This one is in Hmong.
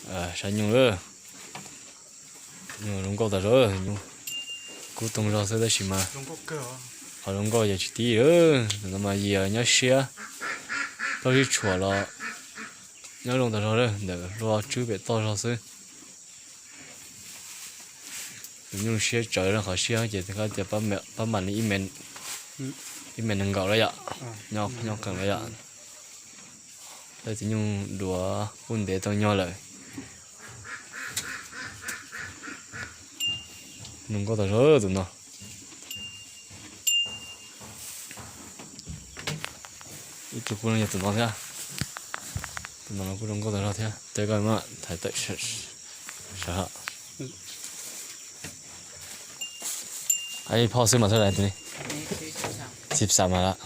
Saib nyuj lawm, nyuj zoo nkauj tas zog, nyuj kub toog zog xwb tab sis mas qhov zoo nkauj ces tsis tib. Tus no mas yig nyob siab, plaub tsib tshuam los nyob zoo tas zog ntawm hlua tswb pem toj zog xwb. Tus nyuj siab tsawv qhov siab ces tias pab mam li ib mev nees nkaum lawm yom, nyob qees lawm yom. Tej tus nyuj duav kuj ntev tau nyob lawm. Zoo nkauj tas zog tus no. Ib tug kuj yog tus no thiab. Tus no kuj zoo nkauj tas zog thiab, tej koj mam thaiv tawm sawv. Ib phoj xwb mas xwb las tus ni. Xib xam mas lawm.